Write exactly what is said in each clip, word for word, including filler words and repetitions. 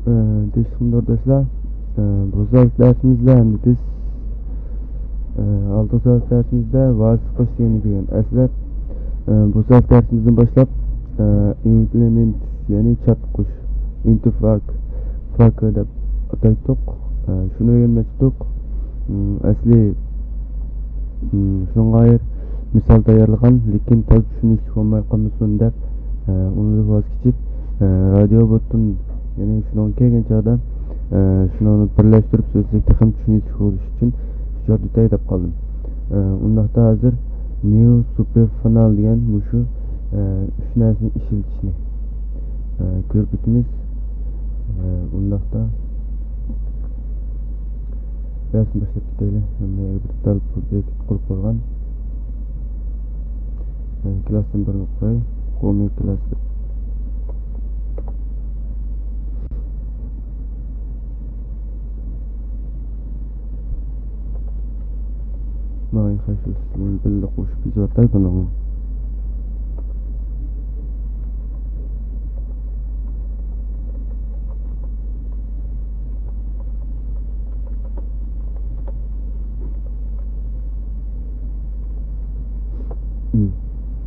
ئە، دەشلىكىم تورداشلار، ئە، بۇ ساۋاق دەرسىمىزدە ئەمدى بىز، ئە، ئالدىنقى ساۋاق دەرسىمىزدە ۋارىسلىق قىلىش دېگەننى كۆرگەن. ئەسلەپ، ئە، بۇ ساۋاق دەرسىمىزدىن باشلاپ، ئە، ئىمپلېمېنت، يەنى چاتقۇش، ئىنتىفاك، فاك دەپ ئاتايتتۇق. ئە، شۇنى ئۆگەنمەكچىدۇق. ئىم، ئەسلى، ئىم، شۇنىڭغا ئاير مىسال تەييارلىغان، لېكىن تازا چۈشىنىشلىك بولماي قالمىسۇن دەپ، ئە، ئۇنىڭدىن ۋاز كېچىپ، ئە، رادىيو بوتتىن، يەنى شۇنىڭغا كەلگەن چاغدا، ئە، شۇنىڭنى بىرلەشتۈرۈپ سۆزلىسەك تېخىمۇ چۈشىنىشلىك بولۇشى ئۈچۈن شۇ چاغدا ئۆتەي دەپ قالدىم. ئە، ئۇنداقتا ھازىر نېئو سۇپېرفىنال دېگەن مۇشۇ، ئە، ئۈچ نەرسىنى ئىشلىتىشنى، ئە، كۆرۈپ ئۆتىمىز. ئە، ئۇنداقتا دەرسنى باشلاپ كېتەيلى. ھەممە يەرگە بىر دەل بىر بېكىت قۇرۇپ قويغان. ئە، كىلاستىن بىرنى قۇراي. قومى كىلاس دەپ. ماڭا خەش ئۈستىنى بىللە قوشۇپ يېزىۋاتاي بۇنىڭ.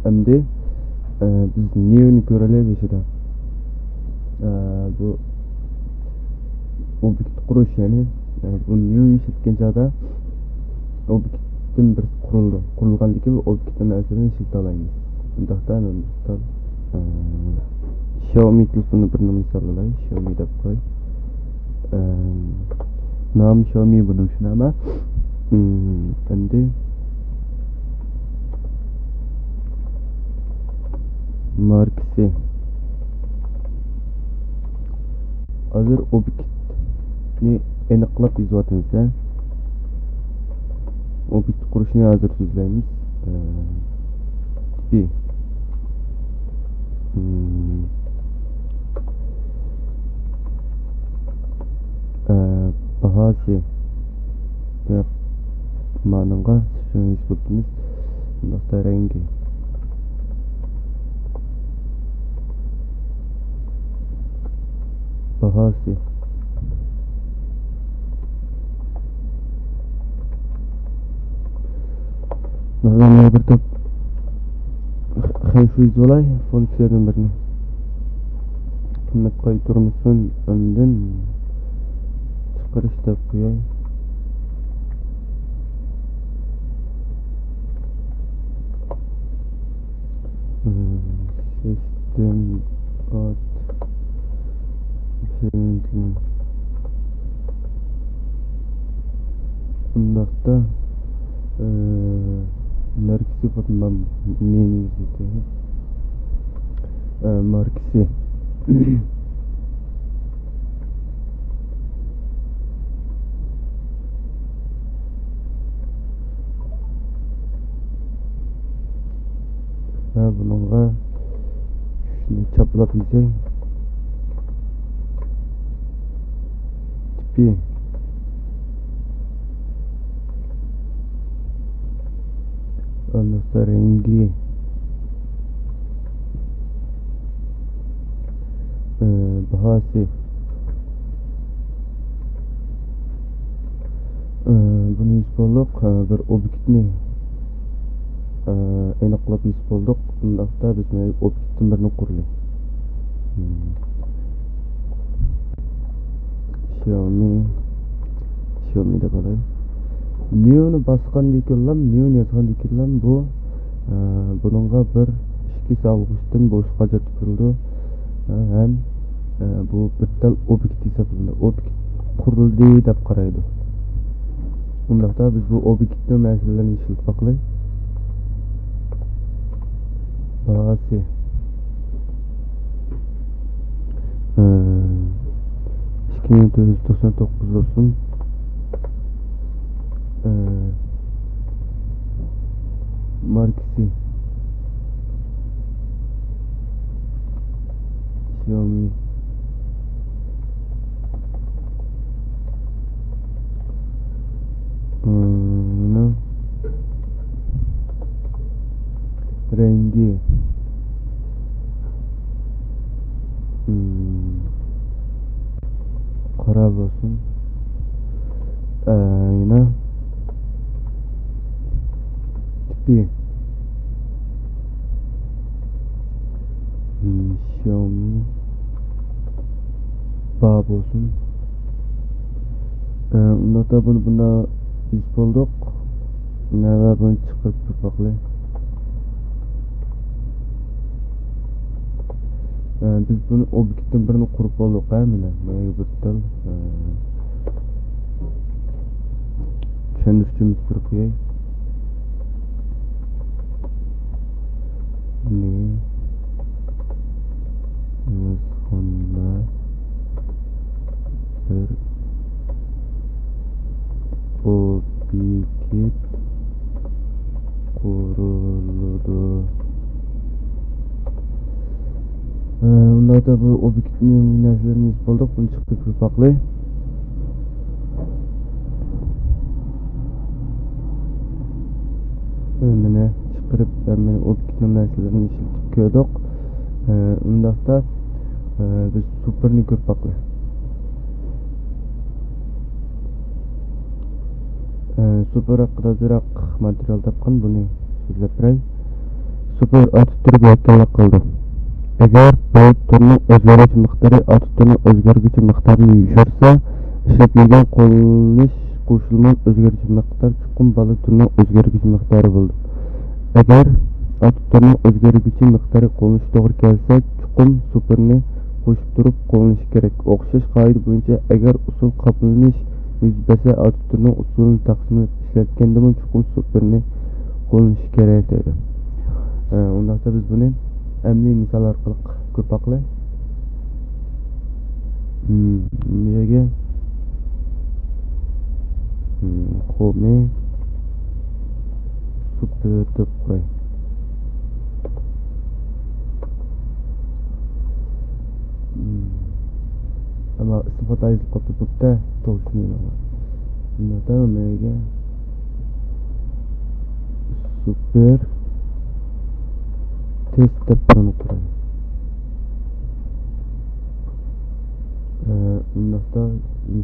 ئەمدى، ئە، بىز نېئونى كۆرەيلى بېشىدا. ئە، بۇ ئوبيېكت قۇرۇش، يەنى، ئە، بۇ نېئونى ئىشلەتكەن چاغدا ئوبيېكتتىن بىرسى قۇرۇلىدۇ. قۇرۇلغاندىن كېيىن بۇ ئوبيېكتنىڭ ئەسلىنى ئىشلىتەلەيمىز. ئۇنداقتا مەن، ئە، شاۋمى تېلېفوننى بىرنى مىسال ئالاي. شاۋمى دەپ قوي. ئە، نام شاۋمى بۇنىڭ شۇنداقمۇ؟ ئەمدى ماركىسى. ھازىر ئوبيېكتنى ئېنىقلاپ يېزىۋاتىمىز-دە. ئوبيېكت قۇرۇشنى ھازىر سۆزلەيمىز. ئە، تىپى. ئە، باھاسى. ياق. مانىڭغا شۇنى ھېس قىلىپتىمىز. بۇنداقتا رەڭگى. باھاسى. مەسىلەن، مانا بىر توپ خەنشۇ يېزىۋالاي، فۇنكسىيەدىن بىرنى. قىممەت قايتۇرمىسۇن، ئاندىن چىقىرىش دەپ قوياي. سىستېم ئات بۇنداقتا، ئە، ماركىسى بولۇپ مېنى ئىزدەيدۇ. ئە، ماركىسى. ھە، بۇنىڭغا شۇنى چاپلاپ يېزەي. تىپى. ئاندىن رەڭگى. ئە، باھاسى. ئە، بۇنى يېزىپ بولدۇق. ئە، بىر ئوبيېكتنى، ئە، ئېنىقلاپ يېزىپ بولدۇق. ئۇنداقتا بىز مانا ئوبيېكتتىن بىرنى قۇرىلى. شياۋمى، شياۋمى دەپ ئالاي. نېئونى باسقاندىكىنلا، نېئونى يازغاندىكىنلا بۇ، ئە، بۇنىڭغا بىر ئىچكى سالغۇچتىن بوشلۇق ئاجرىتىپ بېرىدۇ. ئە، ھەم، ئە، بۇ بىر تال ئوبيېكت ھېسابلىنىدۇ. ئوبيېكت قۇرۇلدى دەپ قارايدۇ. ئۇنداقتا بىز بۇ ئوبيېكتنىڭ مەسىلىلىرىنى ئىشلىتىپ باقىلى. باھاسى. ئە، ئىككى مىڭ تۆت يۈز توقسان توققۇز بولسۇن. ئە، ماركىسى. شياۋمى. ئۇنىڭ رەڭگى. ئىم. قارا بولسۇن. ئە، يەنە تىپى. مم، شاۋمى بار بولسۇن. ئە، ئۇنداقتا بۇنى بۇنداق يېزىپ بولدۇق. مانا بۇنى چىقىرىپ تۇرۇپ باقىلى. ئە، بىز بۇنى ئوبيېكتتىن بىرنى قۇرۇپ بولدۇق، ھە، مانا، مانا بىر تال، ئە، چۈشەندۈرۈشىمىزنى قۇرۇپ قوياي. مانا نۇسخىدا بىر ئوبيېكت قۇرۇلىدۇ. ئە، ئۇنداقتا بۇ ئوبيېكتنىڭ نەرسىلىرىنى يېزىپ بولدۇق. بۇنى چىقىرىپ كۆرۈپ باقىلى. ئە، مانا چىقىرىپ، ئە، مانا ئوبيېكتنىڭ نەرسىلىرىنى ئىشلىتىپ كۆردۇق. ئە، ئۇنداقتا، ئە، بىز سۇپېرنى كۆرۈپ باقىلى. ئە، سۇپېر ھەققىدە ئازراق ماتېرىيال تاپقان، بۇنى سۆزلەپ بېرەي. سۇپېر ئاتوم تۈرىگە ۋەكىللىك قىلىدۇ. ئەگەر بىر تۈرنىڭ ئۆزگەرگۈچى مىقدارى ئاتوم تۈرنىڭ ئۆزگەرگۈچى مىقدارىنى يوشۇرسا، ئىشلىتىلگەن قوللىنىش قوشۇلما ئۆزگەرگۈچى مىقدار چوقۇم بالا تۈرنىڭ ئۆزگەرگۈچى مىقدارى بولىدۇ. ئەگەر ئاتوم تۈرنىڭ ئۆزگەرگۈچى مىقدارى قوللىنىشى توغرا كەلسە، چوقۇم سۇپېرنى قوشۇپ تۇرۇپ قوللىنىش كېرەك. ئوخشاش قائىدە بويىچە، ئەگەر ئۇسۇل قاپلىنىش يۈز بەرسە، ئاتوم تۈرنىڭ ئۇسۇلىنى تەقسىملەپ ئىشلەتكەندىمۇ چوقۇم سۇپېرنى قوللىنىش كېرەك دەيدۇ. ئە، ئۇنداقتا بىز بۇنى ئەمەلىي مىسال ئارقىلىق كۆرۈپ باقىلى. مم، بۇ يەرگە، مم، خومى سۇپېر دەپ قوي. مم. ئەمما ئىسىم خاتا يېزىلىپ قاپتۇ بۇ يەردە. توغرا چۈشىنىمەن. بۇنداقتا مەيگە سۇپېر تېست دەپ بىرنى قۇراي. ئە، ئۇنداقتا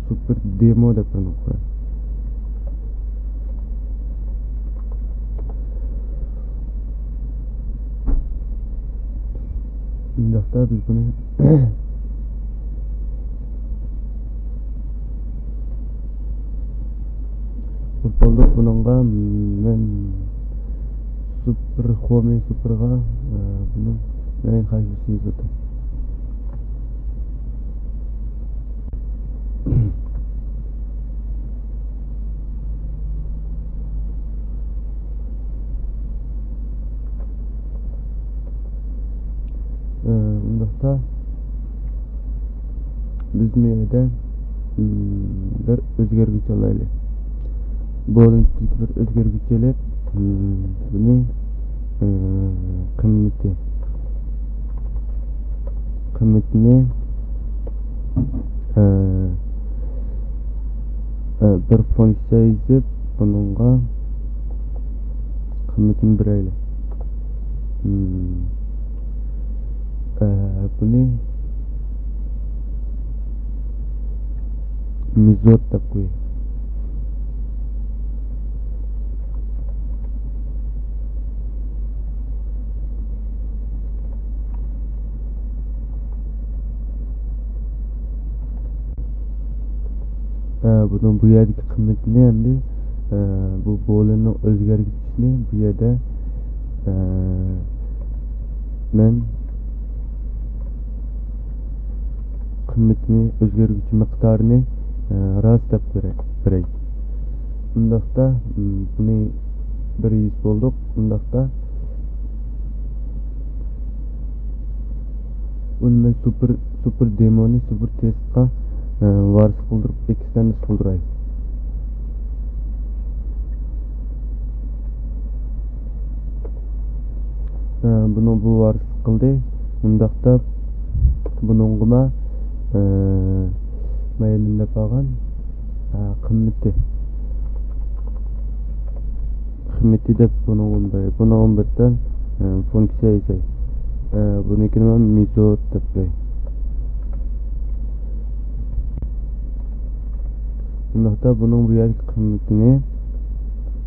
سۇپېر دېمو دەپ بىرنى قۇراي. ئۇنداقتا بىز بۇنى قۇرۇپ بولدۇق. بۇنىڭغا مەن سۇپېر، خومى سۇپېرغا، ئە، بۇنى مەن خەجلىسىمىز ئاتاي. ئۇنداقتا بىز بۇ يەردە، مم، بىر ئۆزگەرگۈچ ئالايلى. بولىنىشتىكى بىر ئۆزگەرگۈچ ئېلىپ، مم، بۇنى، مم، قىممىتى، قىممىتىنى، ئە، ئە، بىر فۇنكسىيە يېزىپ، بۇنىڭغا قىممىتىنى بېرەيلى. مم. ئە، بۇنى مېزود دەپ قوياي. ئە، بۇنىڭ بۇ يەردىكى قىممىتىنى ئەمدى، ئە، بۇ بولىنىڭ ئۆزگەرگۈچىنى بۇ يەردە، ئە، مەن قىممىتىنى، ئۆزگەرگۈچى مىقدارىنى، ئە، راست دەپ بېرەي، بېرەي. ئۇنداقتا، م، بۇنى بىر يېزىپ بولدۇق. ئۇنداقتا بۇنى مەن سۇپېر، سۇپېر دېمونى سۇپېر تېستقا، ئە، ۋارىسلىق قىلدۇرۇپ، ئېكستېند قىلدۇراي. ئە، بۇنىڭ بۇ ۋارىسلىق قىلدى. ئۇنداقتا بۇنىڭغىمۇ، ئە، مەيلىم دەپ ئالغان، ئە، قىممىتى. قىممىتى دەپ بۇنىڭغىمۇ بېرەي. بۇنىڭغىمۇ بىر تال، ئە، فۇنكسىيە يېزەي. ئە، بۇنىڭكىنى مەن مېزود دەپ قوياي. شۇنداقتا بۇنىڭ بۇ يەردىكى قىممىتىنى،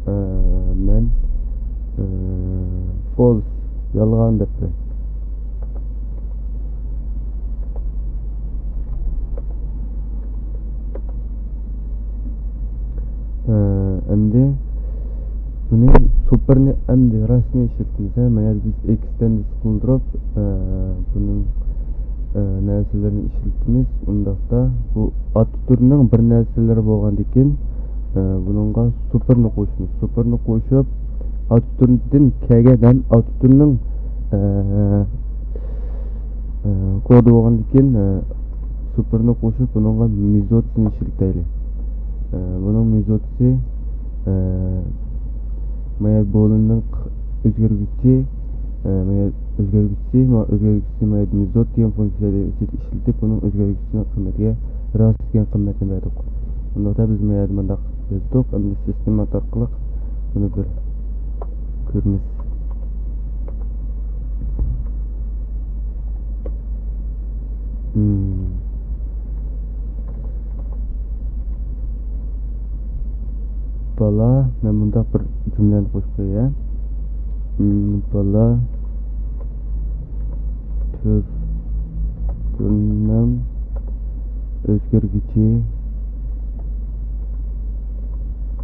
ئە، مەن، ئە، فولس، يالغان دەپ بېرەي. ئە، ئەمدى بۇنى سۇپىرنى ئەمدى رەسمىي ئىشلىتىمىز. ھە، مانا بىز ئېكستېند قىلدۇرۇپ، ئە، بۇنىڭ، ئە، نەرسىلىرىنى ئىشلىتىمىز. ئۇنداقتا بۇ ئاتا تۈرنىڭ بىر نەرسىلىرى بولغاندىكىن، ئە، بۇنىڭغا سۇپىرنى قوشىمىز. سۇپىرنى قوشۇپ، ئاتا تۈردىن كەلگەن ھەم ئاتا تۈرنىڭ، ئە، ئە، كودى بولغاندىكىن، ئە، سۇپىرنى قوشۇپ، بۇنىڭغا مېزودنى ئىشلىتەيلى. ئە، بۇنىڭ مېزودى، ئە، مايا بولۇننىڭ ئۆزگەرگۈچى، ئە، مايا ئۆزگەرگۈچى، ما-، ئۆزگەرگۈچىسى مايا مېزود دېگەن فۇنكسىيە ئىچىدە ئىشلىتىپ، بۇنىڭ ئۆزگەرگۈچىسىنىڭ قىممىتىگە راست دېگەن قىممەتنى بەردۇق. ئۇنداقتا بىز مايا مۇنداق يازدۇق، ئەمدى سىستېما ئارقىلىق بۇنى بىر كۆرىمىز. مم. بالا، مەن مۇنداق بىر جۈملىنى قوشۇپ قوياي. مم، بالا تۈر، تۈرنىڭ ئۆزگەرگۈچى،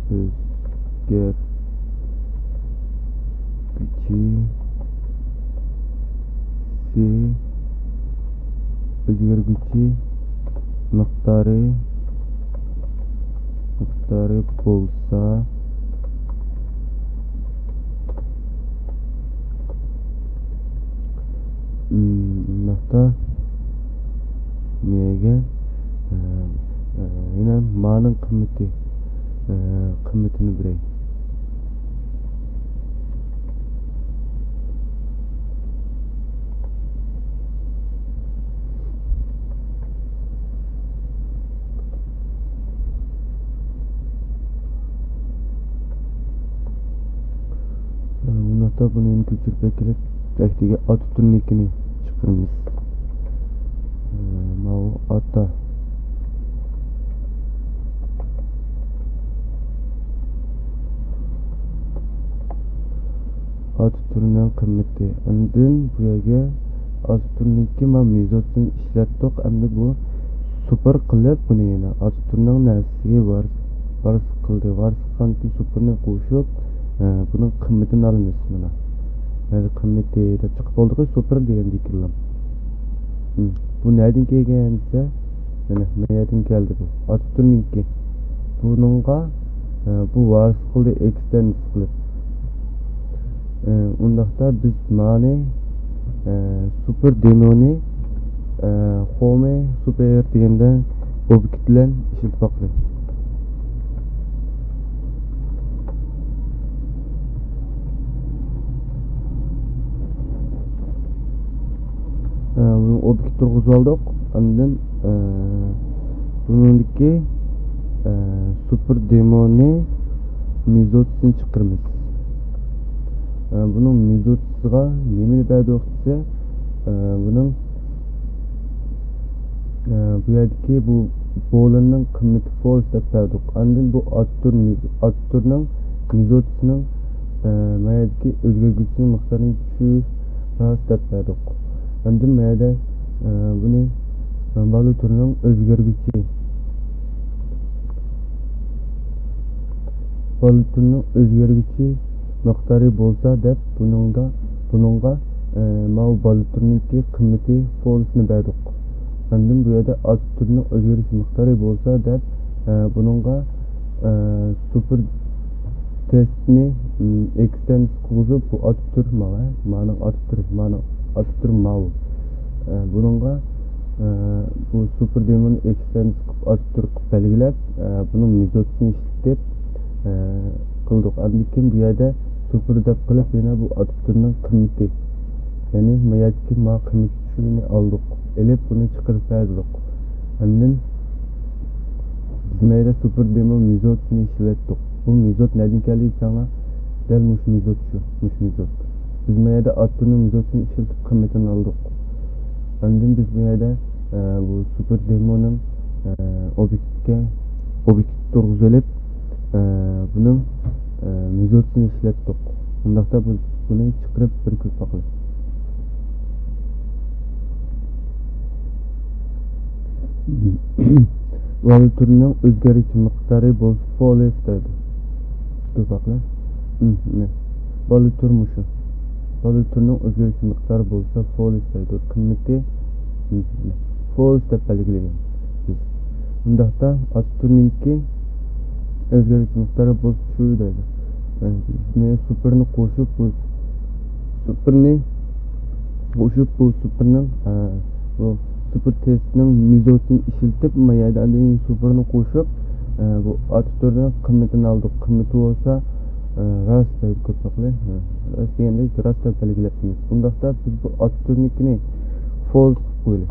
ئۆزگەرگۈچىسى، ئۆزگەرگۈچى مىقدارى، مىقدارى بولسا، مم، نۇقتا نېگە، ئە، ئە، يەنە مانىڭ قىممىتى، ئە، قىممىتىنى بېرەي. ئۇنداقتا بۇنى يەنە كۆچۈرۈپ ئەكېلىپ، تەكتىگە ئاتا تۈرنىڭكىنى چىقىرىمىز. ماۋۇ ئاتا. ئاتا تۈرنىڭ قىممىتى. ئاندىن بۇ يەرگە ئاتا تۈرنىڭكى ما مېزودنى ئىشلەتتۇق. ئەمدى بۇ سۇپىر قىلىپ، بۇنى يەنە ئاتا تۈرنىڭ نەرسىسىگە ۋارس، ۋارس قىلدى. ۋارس قىلغاندىن كېيىن سۇپىرنى قوشۇپ، ئە، بۇنىڭ قىممىتىنى ئالىمىز مانا. مانا قىممىتى دەپ چىقىپ بولدىغۇ، سۇپىر دېگەندىن كېيىنلا. ھىم، بۇ نەدىن كەلگەن دېسە، مانا، مايەدىن كەلدى بۇ. ئاتا تۈرنىڭكى. بۇنىڭغا، ئە، بۇ ۋارس قىلدى، ئېكستېند قىلىپ. ئە، ئۇنداقتا بىز مانى، ئە، سۇپېر دېمونى، ئە، خومى سۇپېر دېگەندە ئوبيېكت بىلەن ئىشلىتىپ باقىلى. ئە، بۇنى ئوبيېكت تۇرغۇزۇۋالدۇق. ئاندىن، ئە، بۇنىڭدىكى، ئە، سۇپېر دېمونى مېزودىسىنى چىقىرىمىز. ئە، بۇنىڭ مېزودىسىغا نېمىنى بەردۇق دېسە، ئە، بۇنىڭ، ئە، بۇ يەردىكى بۇ بولۇننىڭ قىممىتى فولس دەپ بەردۇق. ئاندىن بۇ ئاتا تۈر مېز-، ئاتا تۈرنىڭ مېزودىسىنىڭ، ئە، ما يەردىكى ئۆزگەرگۈچىسىنىڭ مىقدارىنى چۈشۈرۈپ راست دەپ بەردۇق. ئاندىن ما يەردە، ئە، بۇنى، ئە، بالا تۈرنىڭ ئۆزگەرگۈچى، بالا تۈرنىڭ ئۆزگەرگۈچى مىقدارى بولسا دەپ بۇنىڭدا، بۇنىڭغا، ئە، ماۋۇ بالا تۈرنىڭكى قىممىتى فولسنى بەردۇق. ئاندىن بۇ يەردە ئاتا تۈرنىڭ ئۆزگىرىش مىقدارى بولسا دەپ، ئە، بۇنىڭغا، ئە، سۇپېر تېستنى، ئىم، ئېكستېند قىلغۇزۇپ، بۇ ئاتا تۈر ماۋۇ، مانىڭ ئاتا تۈرى، مانىڭ ئاتا تۈرى ماۋۇ. ئە، بۇنىڭغا، ئە، بۇ سۇپېر دېموننى ئېكستېند قىلىپ، ئاتا تۈر قىلىپ بەلگىلەپ، ئە، بۇنىڭ مېزودىنى ئىشلىتىپ، ئە، قىلدۇق. ئاندىن كېيىن بۇ يەردە سۇپېر دەپ قىلىپ، يەنە بۇ ئاتا تۈرنىڭ قىممىتى، يەنى ما يەردىكى ما قىممىتى شۇنى ئالدۇق. ئېلىپ بۇنى چىقىرىپ بەردۇق. ئاندىن بىز ما يەردە سۇپېر دېمو مېزودىنى ئىشلەتتۇق. بۇ مېزود نەدىن كەلدى دېسەڭلار، دەل مۇشۇ مېزود شۇ، مۇشۇ مېزود. بىز ما يەردە ئاتا تۈرنىڭ مېزودىنى ئىشلىتىپ قىممىتىنى ئالدۇق. ئاندىن بىز ما يەردە، ئە، بۇ سۇپېر دېمونىڭ، ئە، ئوبيېكتكە، ئوبيېكت تۇرغۇزۇۋېلىپ، ئە، بۇنىڭ، ئە، مېزوتىنى ئىشلەتتۇق. ئۇنداقتا بۇ، بۇنى چىقىرىپ بىر كۆرۈپ باقىلى. ۋاليۇتىنىڭ ئۆزگەرگۈچى مىقدارى بولسا فولس دەيدۇ. كۆرۈپ باقىلى. مم، مم. ۋاليۇتا مۇشۇ. ۋاليۇتىنىڭ ئۆزگەرگۈچى مىقدارى بولسا فولس دەيدۇ. قىممىتى، مم، مم. فولس دەپ بەلگىلىگەن بىز. ئۇنداقتا ئاتا تۈرنىڭكى ئۆزگەرگۈچى مىقدارى بولسا ترۇ دەيدۇ. يەنى بىز نى سۇپىرنى قوشۇپ، بۇ سۇپىرنى قوشۇپ، بۇ سۇپىرنىڭ، ئە، بۇ سۇپىر تېستنىڭ مېزوتىنى ئىشلىتىپ، ما يەردە ئاندىن كېيىن سۇپىرنى قوشۇپ، ئە، بۇ ئاتا تۈرنىڭ قىممىتىنى ئالدۇق. قىممىتى بولسا، ئە، راست دەيدۇ، كۆرۈپ باقىلى. ھە، راست دېگەندەك راست دەپ بەلگىلەپتىمىز. بۇنداقتا بىز بۇ ئاتا تۈرنىڭكىنى فولس قىلىپ قويىلى.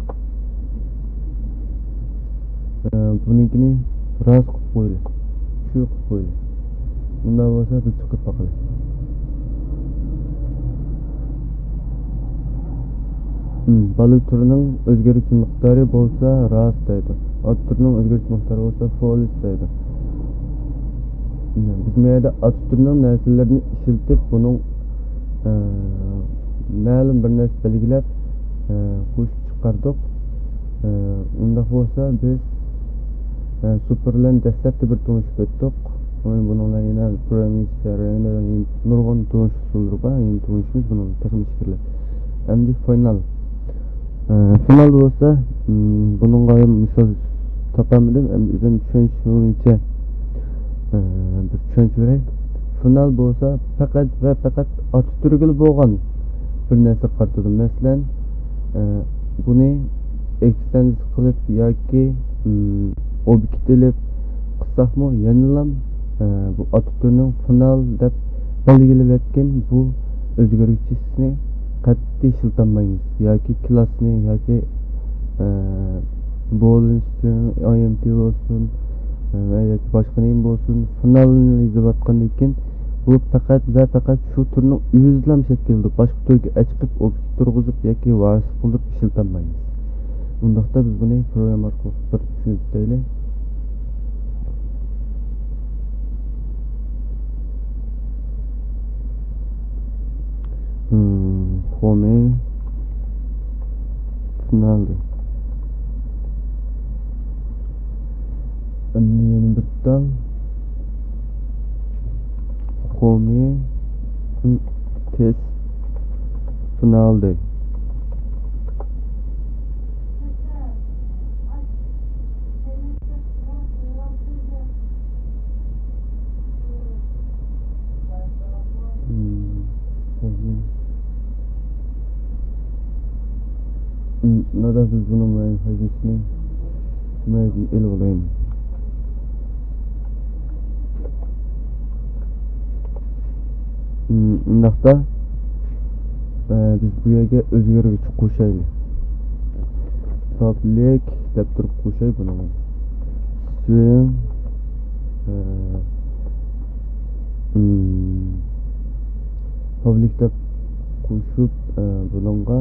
ئە، بۇنىڭكىنى راست قىلىپ قويىلى. ترۇ قىلىپ قويىلى. بۇنداق بولسا بىز چىقىپ باقىلى. مم، ۋاليۇتىنىڭ ئۆزگەرگۈچى مىقدارى بولسا راست دەيدۇ. ئاتا تۈرنىڭ ئۆزگەرگۈچى مىقدارى بولسا فولس دەيدۇ. مم، بىز بۇ يەردە ئاتا تۈرنىڭ نەرسىلىرىنى ئىشلىتىپ، بۇنىڭ، ئە، مەلۇم بىر نەرسە بەلگىلەپ، ئە، قوشۇپ چىقاردۇق. ئە، ئۇنداق بولسا بىز، ئە، سۇپىر بىلەن دەسلەپتە بىر تونۇشۇپ ئۆتتۇق. بۇنىڭ بىلەن يەنە پروگراممىست جەريانىدا نۇرغۇن تونۇش ئۇسۇللىرى بار. يەنە تونۇشىمىز بۇنىڭ تېخىمۇ ئىچكىرىلەپ. ئەمدى فىنال. ئە، فىنال بولسا، مم، بۇنىڭغا مىسال تاپالمىدىم. ئەمدى ئۆزۈم چۈشەنچىمچە، ئە، بىر چۈشەنچە بېرەي. فىنال بولسا پەقەت ۋە پەقەت ئاتا تۈرگىلى بولغان بىر نەرسىگە قارىتىدۇ. مەسىلەن، ئە، بۇنى ئېكستېند قىلىپ ياكى، مم، ئوبيېكت ئېلىپ قىلساقمۇ، يەنىلا، ئە، بۇ ئاتا تۈرنىڭ فىنال دەپ بەلگىلىۋەتكەن بۇ ئۆزگەرگۈچىسىنى قەتئىي ئىشلىتەلمەيمىز. ياكى كلاسنى، ياكى، ئە، بولىنىش ئاي ئېم تى بولسۇن، ئە، ۋە ياكى باشقا نېمە بولسۇن، فىنالنى يېزىۋاتقاندىن كېيىن، بۇ پەقەت ۋە پەقەت شۇ تۈرنىڭ ئۆزىلا ئىشلەپ كېلىدۇ. باشقا تۈرگە ئەچىقىپ، ئوبيېكت تۇرغۇزۇپ ياكى ۋارىسلىق قىلدۇرۇپ ئىشلىتەلمەيمىز. ئۇنداقتا بىز بۇنى پروگرامما ئارقىلىق بىر چۈشىنىپ ئۆتەيلى. مم، فورمى فىنالدى. ئەمدى يەنە بىر تال. قومى تېز فىنالدى. مم. مم، مانا بىز بۇنىڭ مەيدىن پايدىسىنى مەيدىن ئېلىپ ئالايمىز. مم، ئۇنداقتا، ئە، بىز بۇ يەرگە ئۆزگەرگۈچ قوشايلى. پابلىك دەپ تۇرۇپ قوشاي بۇنىڭغا. سترىڭ، ئە، مم، پابلىك دەپ قوشۇپ، ئە، بۇنىڭغا،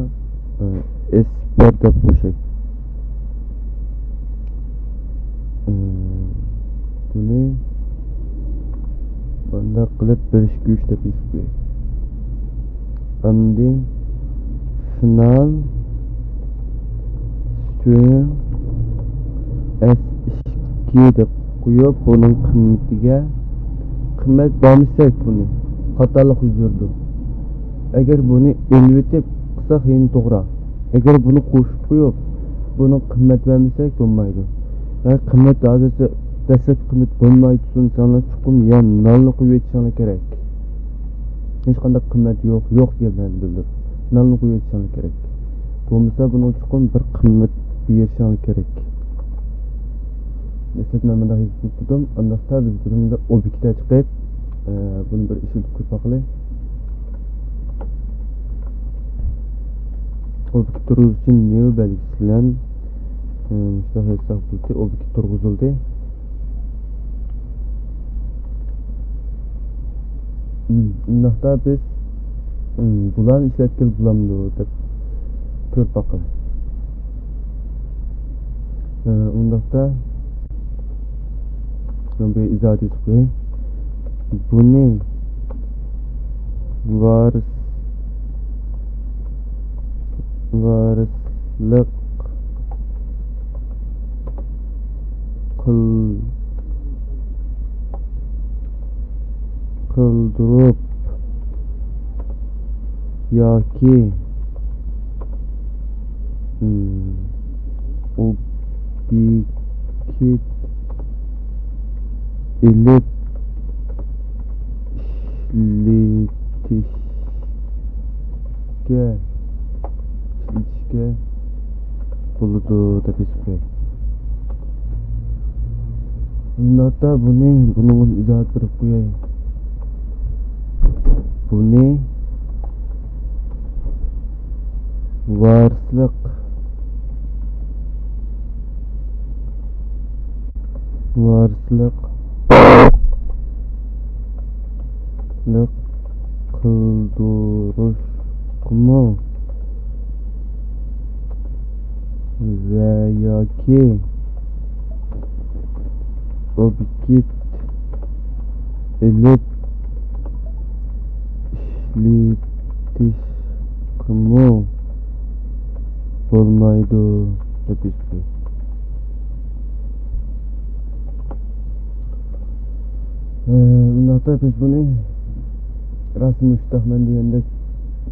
ئە، ئېس بار دەپ قوشاي. ئە، بۇنى مۇنداق قىلىپ بىر ئىككى ئۈچ دەپ يېزىپ قوياي. ئەمدى فىنال سترىڭ ئېس ئىككى دەپ قويۇپ، بۇنىڭ قىممىتىگە قىممەت بەرمىسەك، بۇنى خاتالىق يۈز بېرىدۇ. ئەگەر بۇنى ئېلىۋېتىپ قىلساق يەنە توغرا. ئەگەر بۇنى قوشۇپ قويۇپ، بۇنىڭ قىممەت بەرمىسەك بولمايدۇ. ھە، قىممەت ھازىرچە دەسلەپكى قىممەت بولماي تۇرسۇن، ساڭا چوقۇم يا نالنى قويۇۋېتىشىڭلار كېرەك. ھېچقانداق قىممەت يوق، يوق دېگەن مەنىنى بىلدۈرىدۇ. نالنى قويۇۋېتىشىڭلار كېرەك. بولمىسا بۇنىڭغا چوقۇم بىر قىممەت بېرىشىڭلار كېرەك. دەسلەپ مەن مۇنداق يېزىپ تۇردۇم. ئانداقتا بىز بۇنىڭدا ئوبيېكت چىقىپ، ئە، بۇنى بىر ئىشلىتىپ كۆرۈپ باقىلى. ئوبيېكت تۇرغۇزۇش ئۈچۈن نېۋ بەلگىسى بىلەن، ئە، مۇشۇنداق يازساق بولدى، ئوبيېكت تۇرغۇزۇلدى. مم، ئۇنداقتا بىز، مم، بۇلارنى ئىشلەتكىلى بولامدۇ دەپ كۆرۈپ باقىلى. ئە، ئۇنداقتا بۇ ئىزاھات يېزىپ قوياي. بۇنى ۋارىس، ۋارىسلىق قىل-، قىلدۇرۇپ ياكى، ئوبيېكت ئېلىپ ئىشلىتىشكە، ئىشلىتىشكە بولىدۇ دەپ يېزىپ قوياي. ئۇنداقتا بۇنى، بۇنىڭغا ئىزاھات بېرىپ قوياي. بۇنى ۋارىسلىق، ۋارىسلىق قىلدۇرۇشقىمۇ ۋە ياكى ئوبيېكت ئېلىپ ئىشلىتىشقىمۇ بولمايدۇ دەپ يېزىپتۇ. ئۇنداقتا بىز بۇنى راست مۇشتاقمەن دېگەندەك،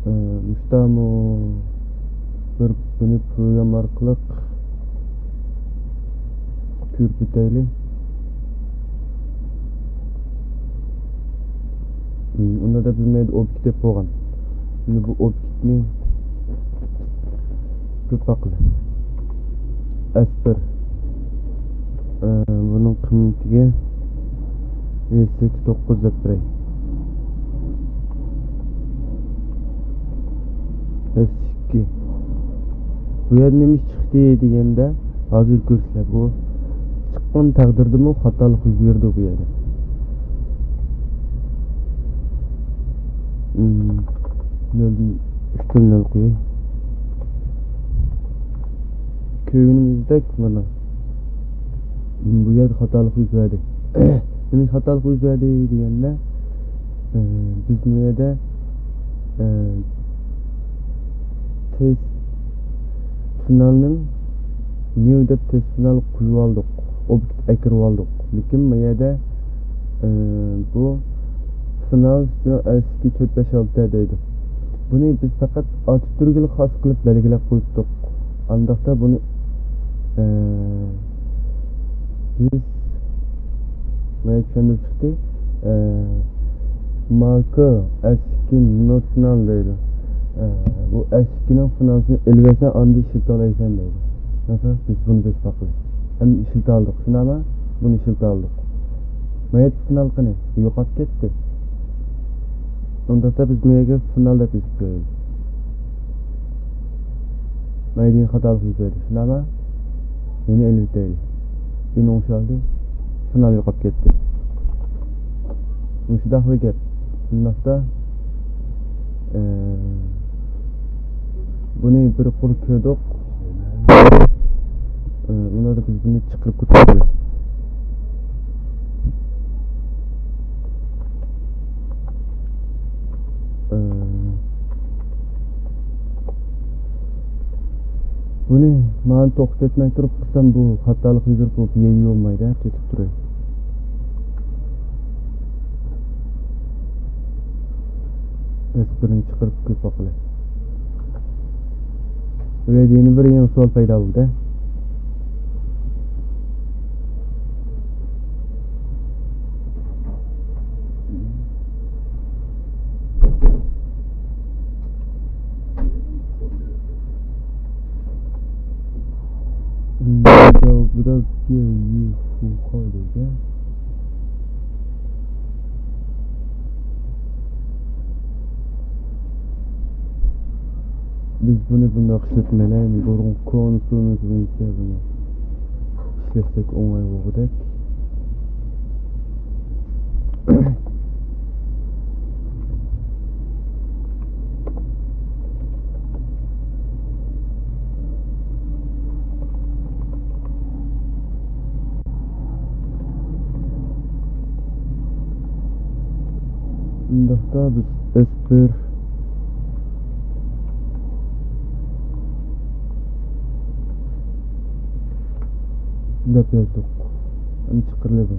ئى، مۇشتامۇ بىر بۇنى پروگرامما ئارقىلىق كۆرۈپ ئۆتەيلى. ئۇندا دەپ بىز مەيدە ئوبيېكت دەپ بولغان. ئەمدى بۇ ئوبيېكتنى كۆپ باقىلى. ئەس بىر. ئە، بۇنىڭ قىممىتىگە يەتتە سەككىز توققۇز دەپ بېرەي. ئەس ئىككى. بۇ يەردە نېمە چىقتى دېگەندە، ھازىر كۆرىسىلەر، بۇ چىققان تەقدىردىمۇ خاتالىق يۈز بېرىدۇ بۇ يەردە. نۆلدىن ئۈچتىن نۆل قوياي. كۆرگىنىمىزدەك مانا، بۇ يەردە خاتالىق يۈز بەردى. نېمىشقا خاتالىق يۈز بەردى دېگەندە، ئى، بىز بۇ يەردە، ئى، تېز فىنالنىڭ نيۇ دەپ تېز فىنال قويۇۋالدۇق، ئوبيېكت ئەكىرىۋالدۇق. لېكىن بۇ يەردە، ئى، بۇ فىنال ئۈچۈن ئەس ئىككى تۆت بەش ئالتە دەيدۇ. بۇنى بىز پەقەت ئاتا تۈرگىلا خاس قىلىپ بەلگىلەپ قويۇپتۇق. ئانداقتا بۇنى، ئى، بىز مايا چۈشەندۈرۈپ چىقتى. ئە، ماكرو ئەس ئىككى نوت فىنال دەيدۇ. ئە، بۇ ئەس ئىككىنىڭ فىنالسىنى ئېلىۋەرسەڭ، ئاندىن ئىشلىتالايسەن دەيدۇ. مەسىلەن، بىز بۇنى بېسىپ باقىلى. ئەمدى ئىشلىتالدۇق، شۇنداقمۇ؟ بۇنى ئىشلىتالدۇق. مايا فىنال قېنى؟ يوقاپ كەتتى. ئۇنداقتا بىز بۇ يەرگە فىنال دەپ يېزىپ قويايلى. مايدىن خاتالىق يۈز بەردى، شۇنداقمۇ؟ يەنە ئېلىۋېتەيلى. يەنە ئوڭشالدى. فىنال يوقاپ كەتتى. مۇشۇنداقلا گەپ. شۇنداقتا، ئە، بۇنى بىر قۇر كۆردۇق. ئە، ئۇندا بىز بۇنى چىقىرىپ كۆتۈردۇق. ئە، بۇنى مانا توختىتىپ ئۆتمەي تۇرۇپ قىلسام، بۇ خاتالىق يۈز بېرىپ، بۇ بىيەي بولمايدۇ، تۆتۈپ تۇراي. بىز بىرنى چىقىرىپ كۆرۈپ باقىلى. بۇ يەردە يەنە بىر يېڭى سوئال پەيدا بولدى. بىز بۇنى بۇنداق ئىشلەتمەيلى، بۇرۇنقى كونا ئۇسۇلىمىز بويىچە بۇنى ئىشلەتسەك ئوڭاي بولغۇدەك. شۇنداقتا بىز ئېس بىر دەپ يازدۇق. ئەمدى چىقىرىلىدۇ.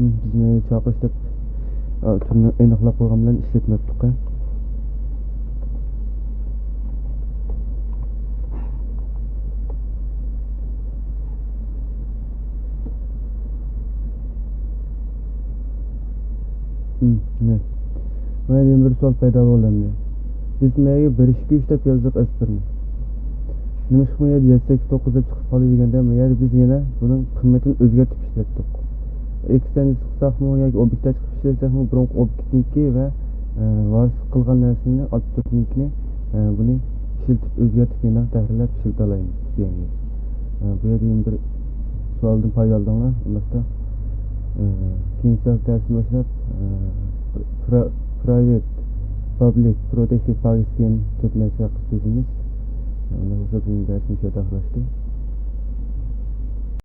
بىز مەيلى چاقىرىش دەپ، ئا، تۈرنى ئېنىقلاپ قويغان بىلەن ئىشلەتمەپتۇق. مم، نە. مانا يەنە بىر سوئال پەيدا بولدى ئەمدى. بىز مەيگە بىر ئىككى ئۈچ دەپ يازدۇق ئېس بىرنى. نېمىشقا ما يەردە يەتتە سەككىز توققۇز دەپ چىقىپ قالدى دېگەندە، ما يەردە بىز يەنە بۇنىڭ قىممىتىنى ئۆزگەرتىپ ئىشلەتتۇق. ئېكستېند قىلساقمۇ ياكى ئوبيېكتتا چىقىپ ئىشلەتسەكمۇ، بۇرۇنقى ئوبيېكتنىڭكى ۋە، ئە، ۋارىسلىق قىلغان نەرسىنى، ئاپتورنىڭكىنى، ئە، بۇنى ئىشلىتىپ ئۆزگەرتىپ يەنە تەھرىرلەپ ئىشلىتەلەيمىز دېگەن گەپ. ئە، بۇ يەردە يەنە بىر سوئالدىن پايدىلىنىڭلار. ئۇنداقتا، ئە، كېيىنكى سەھىپە دەرسىنى باشلاپ، ئە، پرا-، پرايۋېت پابلىك پروتېكتېد پاكىستان تۆت نەرسە ھەققىدە سۆزلىمىز. ئۇنداق بولسا بۈگۈنكى دەرسىمىز شۇ يەردە ئاخىرلاشتى.